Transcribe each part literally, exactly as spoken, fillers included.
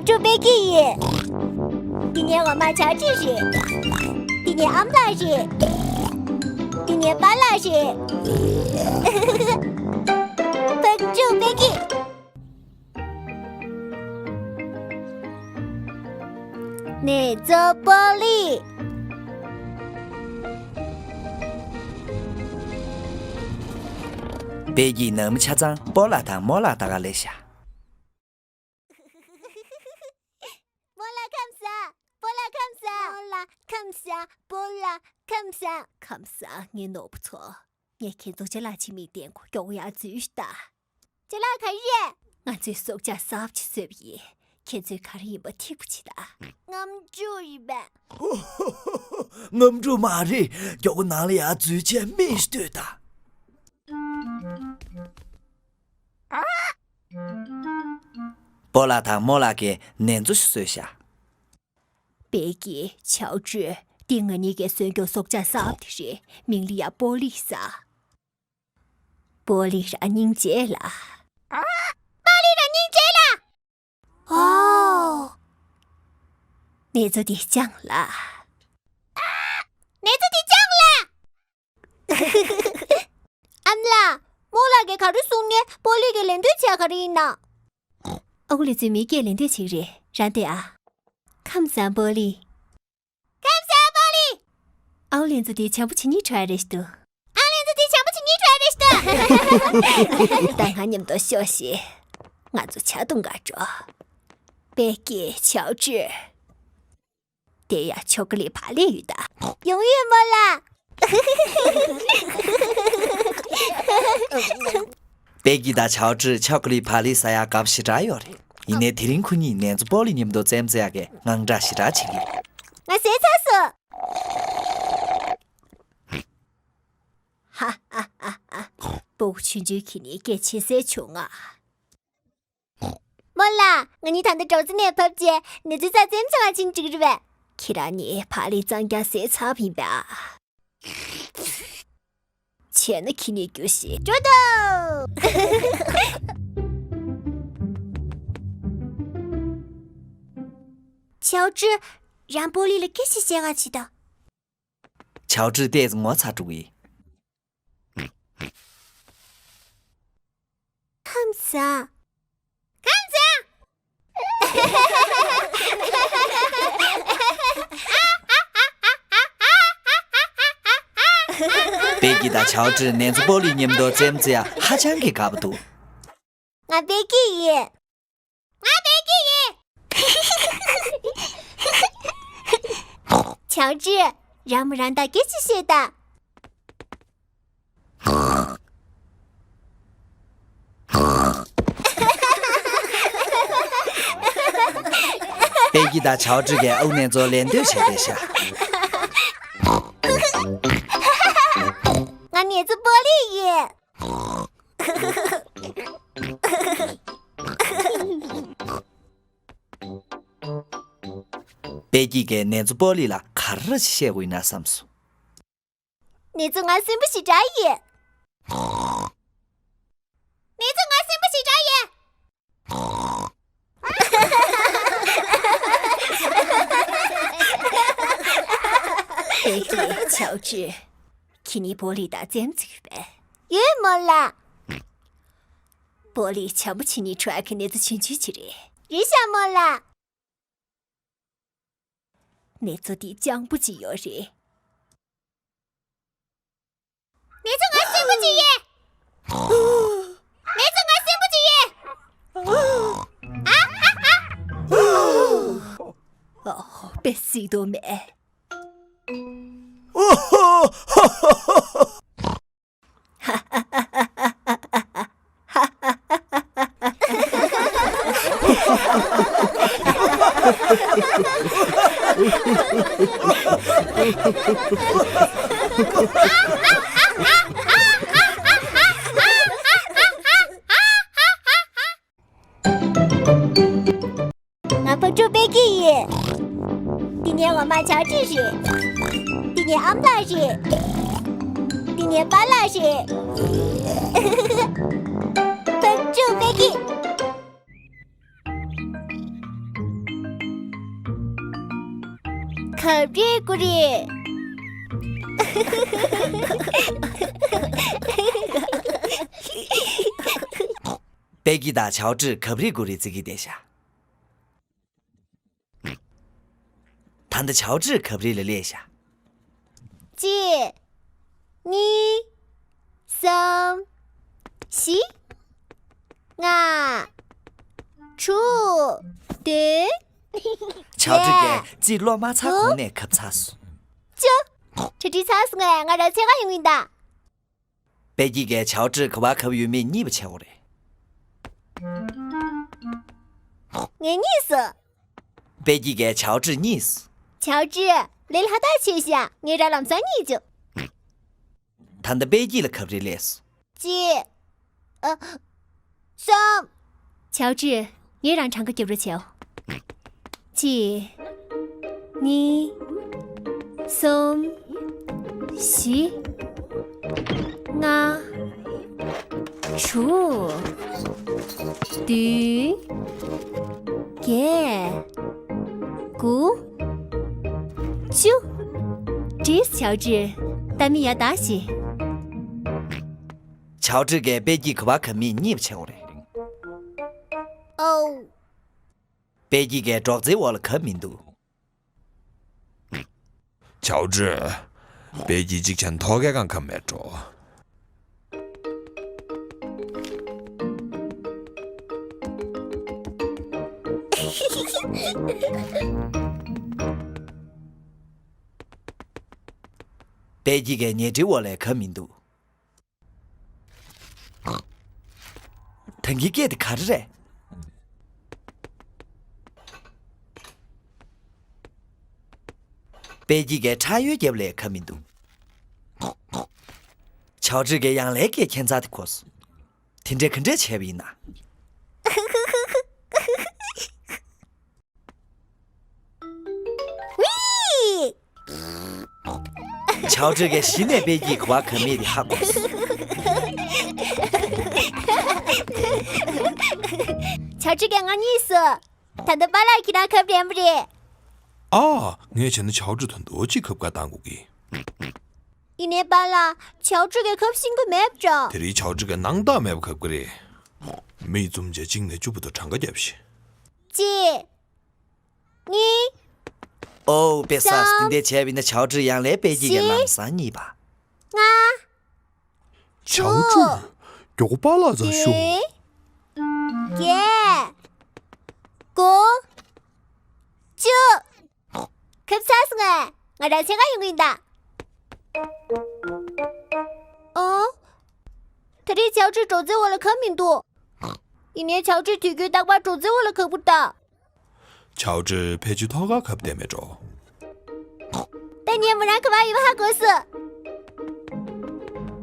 ཕག་ཕྲུག་པད་སྐྱིད་ཡིན། འདི་ངའི་འོག་མ་ཆའོ་ཀྲི་རེད། འདི་ངའི་ཨ་མ་ལགས་རེད། འདི་ངའི་པཱ་ལགས་རེད། ཕག་ཕྲུག་པད་སྐྱིད། ནེ་ཙོ་པོ་ལི། པད་སྐྱིད་ནང་མི་ཆ་ཚང་སྤོ་ལགས་དང་རྨོ་ལགས་ད་ག་ལས་ཤག་སྤོ་ལགས་ཁམས་བཟང་། སྤོ་ལགས་ཁམས་བཟང་། སྤོ་ལགས་ཁམས་བཟང་། སྤོ་ལགས་ཁམས་བཟང་། ཁམས་བཟང་ངའི་ནོར་བུ་ཚོ། ངས་ཁྱེད་ཚོ་ཅ་ལག་ཕྱི་མིག་སྟེང་གོ་མགྱོགས་ཡར་འཛུལ་ཤོག་ད། ཅ་ལག་ག་རེ་རེད། ང་ཚོས་སྲོག་ཆགས་གསར་པ་ཅིག་བཟོས་པ་ཡིན། ཁྱེད་ཚོས་ག་རེ་ཡིན་པ་ཐིག་པ་བྱེད་ད། རྔམ་འབྲུ་ཡིན་པས། རྔམ་འབྲུ་མ་རེད། མགྱོགས་པོ་ནང་ལ་ཡར་འཛུལ་བྱས་མིག་ལྟོས་ད། སྤོ་ལགས་དང་རྨོ་ལགས་ཀྱིས་ནེ་ཙོ་ཞིག་བཟོས་ཤག་པད་སྐྱིད། ཆའོ་ཀྲི། འདི་ང་གཉིས་ཀྱིས་བཟོས་མགྱོགས་སྲོག་ཆགས་གསར་པ་དེ་རེད། མིང་ལ་ཡ་པོ་ལི་ཟེར། པོ་ལི་རང་སྙིང་རྗེ་ལ། པོ་ལི་རང་སྙིང་རྗེ་ལ། ཨོ། ནེ་ཙོ་འདི་སྤྱང་ལ། ནེ་ཙོ་འདི་སྤྱང་ལ། ཨ་མ་ལགས། རྨོ་ལགས་ཀྱིས་ག་རེ་གསུང་ནས་པོ་ལི་གིས་ལད་ཟློས་བྱས་ག་རེ་ཡིན་ན། ཨ་ཁུ་ལགས་ཚོས་མི་སྐད་ལད་ཟློས་བྱེད་ཀྱི་རེད། རང་བལྟས་ཨ། ཁམས་བཟང་པོ་ལི། ཁམས་བཟང་པོ་ལི། ཨའོ་ལན་ཚོ་དེ་བྱམས་པོ་བྱེད་སྙིང་བྲོ་ཡ་རེད་ཤི་འདུག་ཨའོ་ལན་ཚོ་དེ་བྱམས་པོ་བྱེད་སྙིང་བྲོ་ཡ་རེད་ཤི་འདུག་ད་ང་མཉམ་དུ་ཤོག་ཤིག་ང་ཚོ་ཇ་འཐུང་ག་འགྲོ། པད་སྐྱིད། ཆའོ་ཀྲི། དེ་ཡ་ཆོ་ཀ་ལི་བག་ལེབ་ཡོད་ད། ཡོང་ཡོད་རྨོ་ལགས། པད་སྐྱིད་དང་ཆའོ་ཀྲི་ཆོ་ཀ་ལི་བག་ལེབ་ཟ་ཡ་དགའ་པོ་ཞེ་དྲག་ཡོད་རེད། ཡིན་ནའི་དེ་རིང་ཁོ་གཉིས་ནེ་ཙོ་པོ་ལི་མཉམ་དུ་རྩེད་མོ་རྩེ་ཡག་གི་དངངས་སྐྲག་ཞེ་དྲག་བྱེད་ཀྱི་ཡོད། ང་ཟས་ཚར་སོང་། ཧ་ཧ་ཧ་ཧ། སྤོ་བོ་ཆུང་ཆུང་གིས་ནི་སྐད་ཆེ་སེ་བྱུང་ང་། རྨོ་ལགས། ང་གཉིས་ད་ལྟ་གྲོང་ཚོ་ནས་བབས་རྗེས་ནེ་ཙོའི་རྩེད་མོ་རྩེ་ག་ཕྱིན་འགྲིག་རེད་པས། ཁྱེད་རང་གཉིས་བག་ལེབ་གཙང་རྐྱང་ཟས་ཚར་བ་ཡིན་པས་ཨ། བྱས་ན་ཁྱེད་གཉིས་རྒྱུགས་ཤིག་འགྲོ་དང་། ཆའོ་ཀྲི། རང་པོ་ལི་ལ་སྐད་ཆ་བཤད་ག་ཕྱིན་དང་། ཆའོ་ཀྲི་ཏོག་ཙམ་ངོ་ཚ་འགྲོ་གི། ཁམས་བཟང་། ཁམས་བཟང་། པད་སྐྱིད་དང་ཆའོ་ཀྲི་ནེ་ཙོ་པོ་ལི་མཉམ་དུ་རྩེད་མོ་རྩེ་ཡ་ཧ་ཅང་གི་དགའ་པོ་འདུག་ང་པད་སྐྱིད་ཡིན། ང་བདེ་སྐྱིད་ཡིན། ཆའོ་ཀྲི། རང་མོ་རང་ད་སྐད་ཆ་བཤད་དང་། པད་སྐྱིད་དང་ཆའོ་ཀྲི་གིས་ཨའུ་ནེ་ཙོ་ལད་ཟློས་བྱས་བསྡད་ཤག་ང་ནེ་ཙོ་པོ་ལི་ཡིན། པད་སྐྱིད་ཀྱིས་ནེ་ཙོ་པོ་ལི་ལ་ག་རེ་བཤད་དགོས་ཡིན་ན་བསམས་སོང་། ནེ་ཙོ་ང་སྲིན་པོ་ཞེ་དྲག་ཡིན། ནེ་ཙོ་ང་སྲིན་པོ་ཞེ་དྲག་ཡིན། ཨེ་ཀྱེ། ཆའོ་ཀྲི། ཁྱེད་གཉིས་པོ་ལི་དང་རྩེད་མོ་རྩེ་གི་ཡོད་པས། ཡོད་རྨོ་ལགས། པོ་ལི་བྱམས་པོ་བྱེད་སྙིང་བྲོ་ཡ་གི་ནེ་ཙོ་ཆུང་ཆུང་ཅིག་རེད། རེད་ཤག་རྨོ་ལགས། ནེ་ཙོ་འདི་སྤྱང་པོ་ཅིག་ཡོད་རེད། ནེ་ཙོ་ང་སྲིན་པོ་ཅིག་ཡིན། ནེ་ཙོ་ང་སྲིན་པོ་ཅིག་ཡིན། ཨ་ཨ་ཨ། ཨོ། དཔེ་སྲིད་དོ་མེད། ང་ཕག་ཕྲུག་པད་སྐྱིད་ཡིན། འདི་ངའི་འོག་མ་ཆའོ་ཀྲི་རེད། འདི་ངའི་ཨ་མ་ལགས་རེད། འདི་ངའི་པཱ་ལགས་རེད། ཕག་ཕྲུག་པད་སྐྱིད། གབ་རེས་དགོས་རེད། པད་སྐྱིད་དང་ཆའོ་ཀྲི་གབ་རེས་དགོས་རེད་ཟེར་གྱི་བསྡད་ཤག་ད་ལྟ་ཆའོ་ཀྲི་གབ་རེས་ལ་སླེབས་ཤག་གཅིག་གཉིས། གསུམ། བཞི། ལྔ། དྲུག་བདུན། ཆའོ་ཀྲི་གིས་རྩིས་ཀློག་མ་ཚར་གོང་ནས་གབ་ཚར་སོང་། བཅུ། གྲ་སྒྲིག་ཚར་སོང་ངས། ང་རང་འཚོལ་ག་ཡོང་གི་ཡིན་ད། པད་སྐྱིད་ཀྱིས་ཆའོ་ཀྲི་ག་པར་གབ་ཡོད་མེད་གཉིས་པ་ཆེ་བོ་རེད། ངས་གཉིས་སོ། པད་སྐྱིད་ཀྱིས་ཆའོ་ཀྲི་གཉིས་སོ། ཆའོ་ཀྲི། ལས་སླ་ཐག་ཆོད་ཤག་ངས་རང་ལམ་སང་གཉིས་བཅུག་ད་ལྟ་པད་སྐྱིད་ལ་གབ་རེས་སླེབས་སོང་། གཅིག་ཨ། གསུམ། ཆའོ་ཀྲི། ངས་རང་གྲངས་ཀ་རྒྱབ་རོགས་བྱའོ། གཅིག་གཉིས། གསུམ། བཞི། ལྔ། དྲུག་བདུན། བརྒྱད། དགུ། བཅུ། འགྲིག་ཆའོ་ཀྲི། ལྟ་མི་ཡ་ད་ཞིག་ཆའོ་ཀྲི་གིས་པད་སྐྱིད་ག་པར་གབ་མིན་གཉིས་པ་ཆེ་བོ་རེད། ཨོ། པད་སྐྱིད་ཀྱིས་སྒྲོག་ཙེའི་འོག་ལ་གབ་མི་འདུག་ཆའོ་ཀྲི། པད་སྐྱིད་གཅིག་ཆ་ཐོག་ཁའི་སྒང་གབ་མེད་འགྲོ། པད་སྐྱིད་ཀྱིས་ཉལ་ཁྲིའི་འོག་ལ་གབ་མི་འདུག་ད་གིན་སྐད་དེ་ག་རེ་རེད། པད་སྐྱིད་ཀྱིས་ཁྲ་ཡོལ་རྒྱབ་ལ་གབ་མི་འདུག་ཆའོ་ཀྲི་གིས་ཡང་ལས་སྐད་ཁྱད་མཚར་དེ་གོ་སོང་། དེ་འདྲས་ག་འདྲས་བྱས་པ་ཡིན་ན། ཝི། ཆའོ་ཀྲི་གིས་གཞི་ནས་པད་སྐྱིད་ག་པར་གབ་མེད་དེ་ཧ་གོ་སོང་། ཆའོ་ཀྲི་གིས་ང་གཉིས་སོ། ད་ལྟ་པཱ་ལགས་ཁྱེད་རང་གབ་རན་པ་རེད། ཨ། ངས་བྱས་ན་ཆའོ་ཀྲི་དོན་དུ་ཅིག་གབ་ག་བཏང་དགོས་ཀི། ཡིན་ནའི་པཱ་ལགས། ཆའོ་ཀྲི་གིས་གབ་ཤེས་ཀྱི་མེད་པ་འདྲ། དེ་རིང་ཆའོ་ཀྲི་གིས་སྣང་དག་མེད་པ་གབ་ཀྱི་རེད། མིའི་འཛུམ་ཆ་གཅིག་ནས་བཅུ་བར་དུ་གྲངས་ཀ་རྒྱབ་ཤིག་གཅིག་གཉིས། ཨོ་པེ་ས། གསུམ། དེ་འདྲས་བྱས་པ་ཡིན་ན་ཆའོ་ཀྲི་ཡང་ལས་པད་སྐྱིད་ཀྱི་བཞི། ལམ་སང་གཉིས་པ། ལྔ། ཆའོ་ཀྲི། མགྱོགས་པོ་པཱ་ལགས་རྩར་ཤོག་བདུན། བརྒྱད། དགུ། བཅུ། གབ་ཚར་སོང་ངས། ང་རང་འཚོལ་ག་ཡོང་གི་ཡིན་ད། ཨོ། དེ་རིང་ཆའོ་ཀྲི་སྒྲོག་ཙེའི་འོག་ལ་གབ་མི་འདུག་ཡིན་ནའི་ཆའོ་ཀྲི་དུས་རྒྱུན་རྟག་པར་སྒྲོག་ཙེའི་འོག་ལ་གབ་ཀྱི་འདུག་ད། ཆའོ་ཀྲི་ཕལ་ཆེར་ཐོག་ཁར་གབ་བསྡད་མེད་འགྲོ། ད་ངས་མོ་རང་ག་པར་ཡོད་པ་ཧ་གོ་སོང་།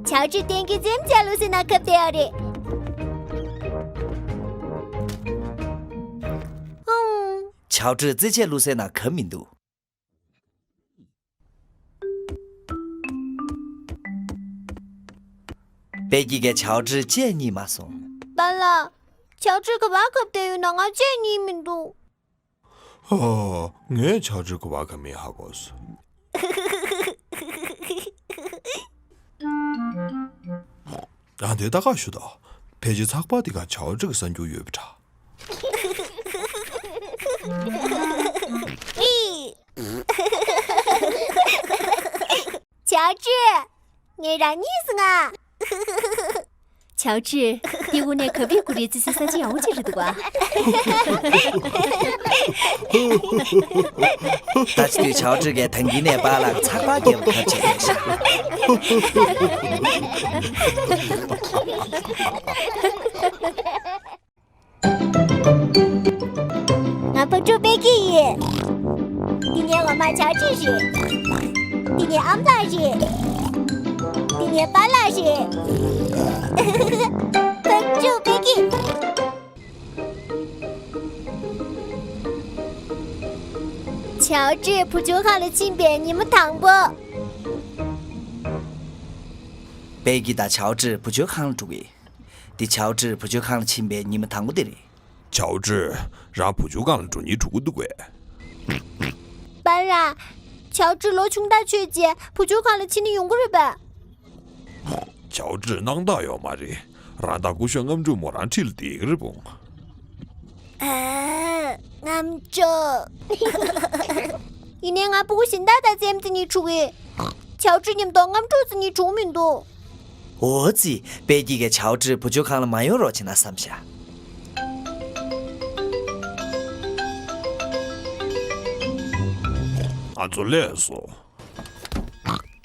ཆའོ་ཀྲི་གཏན་འཁེལ་རྩེད་མོ་བྱེད་ལུག་སའི་ནང་གབ་བསྡད་ཡོད་རེད། ཧུང་། ཆའོ་ཀྲི་རྩེད་ཆས་ལུག་སའི་ནང་གབ་མི་འདུག་པད་སྐྱིད་ཀྱིས་ཆའོ་ཀྲི་བཅད་རྙེད་མ་སོང་། པཱ་ལགས། ཆའོ་ཀྲི་ག་པར་གབ་བསྡད་ཡོད་ན་ང་བཅད་རྙེད་མི་འདུག་ཨ། ངས་ཆའོ་ཀྲི་ག་པར་གབ་མིན་ཧ་གོ་སོང་། ཨ། དེ་ལྟ་ག་ཞུ་དང་། ཕལ་ཆེར་ཚགས་པར་འདི་སྒང་ཆའོ་ཀྲི་གི་གསར་འགྱུར་ཡོད་པ་འདྲ། ཆའོ་ཀྲི། ངས་རང་རྙེད་སོང་ང་། ཆའོ་ཀྲི། འདི་དངོས་གནས་གབ་རེས་དགོས་རེད་ཟེར་སའི་ས་ཆ་ཡག་པོ་ཅིག་རེད་འདུག་པ། ད་ཅི་དུས་ཆའོ་ཀྲི་གིས་ད་གིན་ནས་པཱ་ལགས་ཚགས་པར་རྒྱབ་གབ་བྱས་ཡོད་ཤག་ང་ཕག་ཕྲུག་པད་སྐྱིད་ཡིན། འདི་ངའི་འོག་མ་ཆའོ་ཀྲི་རེད། འདི་ངའི་ཨ་མ་ལགས་རེད། འདི་ངའི་པཱ་ལགས་རེད། ཕག་ཕྲུག་པད་སྐྱིད། ཆའོ་ཀྲི་བུ་བཅོལ་ཁང་ལ་ཕྱིན་པའི་ཉི་མ་དང་པོ། པད་སྐྱིད་དང་ཆའོ་ཀྲི་བུ་བཅོལ་ཁང་ལ་འགྲོ་གི། འདི་ཆའོ་ཀྲི་བུ་བཅོལ་ཁང་ལ་ཕྱིན་པའི་ཉི་མ་དང་པོ་དེ་རེད། ཆའོ་ཀྲི། རང་བུ་བཅོལ་ཁང་ལ་འགྲོ་སྙིང་བྲོ་གི་འདུག་གས། པཱ་ལགས། ཆའོ་ཀྲི་ལོ་ཆུང་ཐག་ཆོད་རྗེས་བུ་བཅོལ་ཁང་ལ་ཕྱིན་ནས་ཡོང་གི་རེད་པས། ཆའོ་ཀྲི་སྣང་དག་ཡོད་མ་རེད། རང་ད་སྐུ་ཞབས་རྔམ་འབྲུག་མོ་རང་ཁྲིད་ལ་བསྡད་ཀྱི་རེད་བུང་། ཨ། རྔམ་འབྲུག་ཡིན་ནའི་ང་སྤུ་གུ་གཞན་དག་དང་རྩེད་མོ་རྩེ་སྙིང་བྲོ་གི། ཆའོ་ཀྲི་མཉམ་དུ་རྔམ་འབྲུག་རྩེ་སྙིང་བྲོ་མི་འདུག་འོ་ཙི། པད་སྐྱིད་ཀྱིས་ཆའོ་ཀྲི་བུ་བཅོལ་ཁང་ལ་མ་ཡོང་རོགས་བྱེད་ན་བསམ་བཞག་ང་ཚོ་ལས་སོ།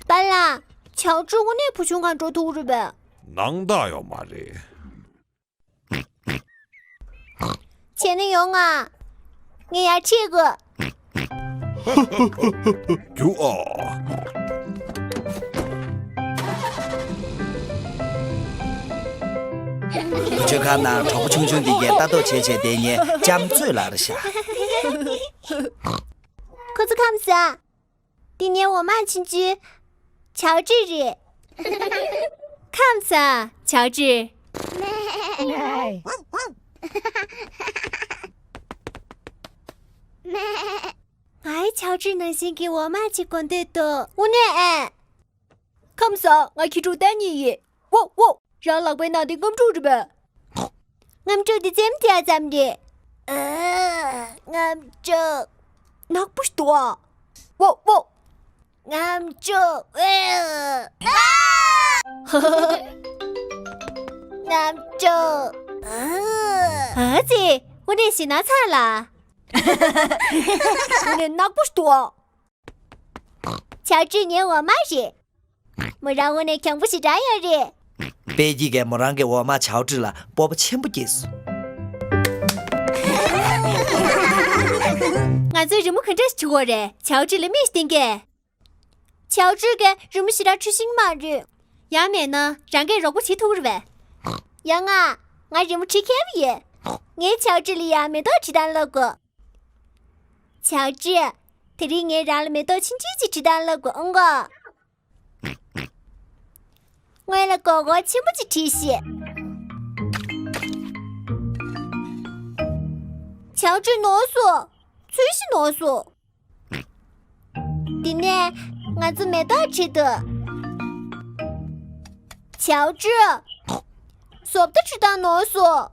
པཱ་ལགས། ཆའོ་ཀྲི་དངོས་གནས་བུ་ཆུང་གང་འགྲོ་ཐུབ་ཀྱི་རེད་པས། སྣང་དག་ཡོད་མ་རེད། བྱས་ན་ཡོང་ང་། ངས་ཡར་ཁྲིད་དགོས། རྒྱུགས་ཨ། བུ་བཅོལ་ཁང་ནང་གྲོགས་པོ་ཆུང་ཆུང་འདི་གས་ལྟ་རྟོག་བྱས་བྱས་བསྡད་མཁན་ལྕམ་ཚོད་ལ་རེད་ཤག་ཁོ་ཚོ་ཁམས་བཟང་། འདི་ངའི་འོག་མ་ཆུང་ཆུང་། ཆའོ་ཀྲི་རེད། ཁམས་བཟང་། ཆའོ་ཀྲི། ངའི་ཆའོ་ཀྲི་ནང་བཞིན་གྱི་འོག་མ་ཅིག་དགོས་འདོད་འདུག་དངོས་གནས་ཨེ། ཁམས་བཟང་། ང་ཁྱི་ཕྲུག་ཏན་ཉི་ཡིན། ཝོ་ཝོ། རང་ལག་པའི་ནང་དེ་རྔམ་འབྲུག་རེད་པས། རྔམ་འབྲུག་དེ་རྩེད་མོ་རྩེ་ཡག་ཙམ་རེད། ཨ། རྔམ་འབྲུག་ནག་པོ་ཞིག་འདུག་ཨ། ཝོ་ཝོ། རྔམ་འབྲུག་ཨེ། ཨ། རྔམ་འབྲུག་ཨ། ཨ་ཙི། དངོས་གནས་ཞེད་སྣང་ཚ་ལ། དངོས་གནས་ནག་པོ་ཞིག་འདུག་ཨ། ཆའོ་ཀྲི་ངའི་འོག་མ་རེད། མོ་རང་དངོས་གནས་གྱོང་པོ་ཞེ་དྲག་ཡོད་རེད། པད་སྐྱིད་ཀྱིས་མོ་རང་གི་འོག་མ་ཆའོ་ཀྲི་ལ་སྤོབས་པ་ཆེན་པོ་སྐྱེས་སོང་། ང་ཚོའི་རི་མོ་ག་འདྲ་ཞིག་བྲིས་དགོས་རེད། ཆའོ་ཀྲི་ལ་མིག་སྟོན་གྱི། ཆའོ་ཀྲི་གིས་རི་མོ་ཞེ་དྲག་འབྲི་ཤེས་ཀྱི་མ་རེད། ཡང་མེད་ན་རང་གིས་རོགས་པ་བྱེད་ཐུབ་ཀྱི་རེད་པས། ཡང་ང་། ང་རི་མོ་འབྲི་མཁས་པོ་ཡིན། ངས་ཆའོ་ཀྲི་ལ་ཡང་མེ་ཏོག་བྲིས་སྟངས་བསླབ་དགོས། ཆའོ་ཀྲི། དེ་རིང་ངས་རང་ལ་མེ་ཏོག་ཆུང་ཆུང་ཅིག་བྲིས་སྟངས་བསླབ་དགོས་ཨང་གོ། སྔོན་ལ་མགོ་སྐོར་ཆེན་པོ་ཅིག་བྲིས་ཤིག་ཆའོ་ཀྲི་ནོར་སོང་། ཚུལ་བཞིན་ནོར་སོང་། འདི་ནས་ང་ཚོ་མེ་ཏོག་བྲིས་འདུག་ཆའོ་ཀྲི། བཟོ་ལྟ་བྲིས་སྟངས་ནོར་སོང་།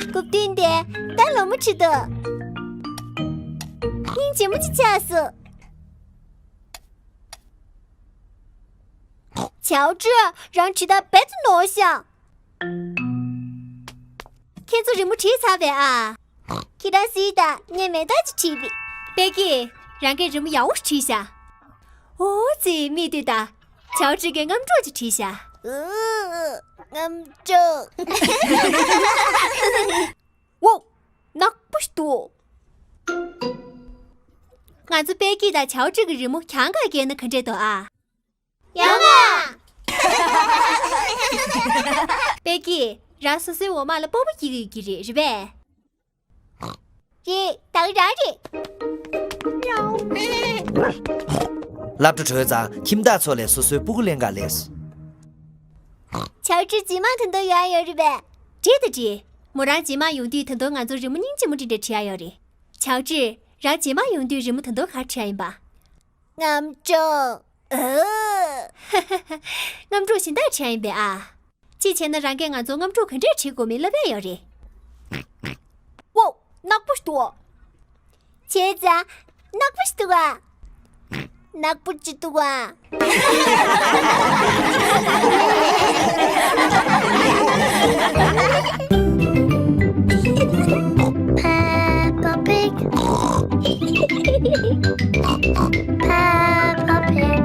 རྐུབ་སྟེགས་དེ་ད་ལོ་མ་བྲིས་འདུག་སྙིང་རྗེ་མོ་ཅིག་ཆགས་སོང་། ཆའོ་ཀྲི། རང་བྲིས་སྟངས་རྦད་དེ་ནོར་ཤག་ཁྱེད་ཚོ་རི་མོ་བྲིས་ཚར་བས་ཨ། ཁྱེད་རང་གཟིགས་དང་། ངས་མེ་ཏོག་ཅིག་བྲིས་པས། པད་སྐྱིད། རང་གིས་རི་མོ་ཡག་པོ་ཞིག་བྲིས་ཤག་འོ་ཙི། མིག་ལྟོས་དང་། ཆའོ་ཀྲི་གིས་རྔམ་འབྲུག་ཅིག་བྲིས་ཤག་ཨུ། རྔམ་འབྲུག་ཝོ། ནག་པོ་ཞིག་འདུག་ང་ཚོ་པད་སྐྱིད་དང་ཆའོ་ཀྲི་གི་རི་མོ་གྱང་ཁར་བཀལ་ན་ག་འདྲས་འདུག་ཨ། ཡང་ང་། པད་སྐྱིད། རང་སོ་སོའི་འོག་མ་ལ་སྤོབས་པ་སྐྱེ་གི་ཡོད་ཀྱི་རེད། རེད་པས། རེད། ད་ག་རང་རེད། སློབ་གྲྭ་གྲོལ་ཙང་ཁྱིམ་བདག་ཚོ་ལས་སོ་སོའི་སྤུ་གུ་ལེན་ག་སླེབས་སོང་། ཆའོ་ཀྲི་རྗེས་མ་ད་དུང་ཡོང་ཡ་ཡོད་རེད་པས། རེད་ད་རེད། མོ་རང་རྗེས་མ་ཡོང་དུས་ད་དུང་ང་ཚོ་རི་མོ་སྙིང་རྗེ་མོ་འདི་འདྲ་བྲིས་ཡ་ཡོད་རེད། ཆའོ་ཀྲི། རང་རྗེས་མ་ཡོང་དུས་རི་མོ་ད་དུང་ག་རེ་བྲིས་ཡ་ཡིན་པ། རྔམ་འབྲུག་ཨོ། རྔམ་འབྲུག་གཞན་དག་བྲིས་ཡ་ཡིན་པས་ཨ། གཅིག་བྱས་ན་རང་གིས་ང་ཚོ་རྔམ་འབྲུག་ག་འདྲས་བྲིས་དགོས་མིན་བསླབ་ཡ་ཡོད་རེད། ཝོ། ནག་པོ་ཞིག་འདུག་བྱས་ཙང་། ནག་པོ་ཞིག་འདུག་ག་ནག་པོ་ཅིག་འདུག་ག Peppa Pig. Peppa Pig.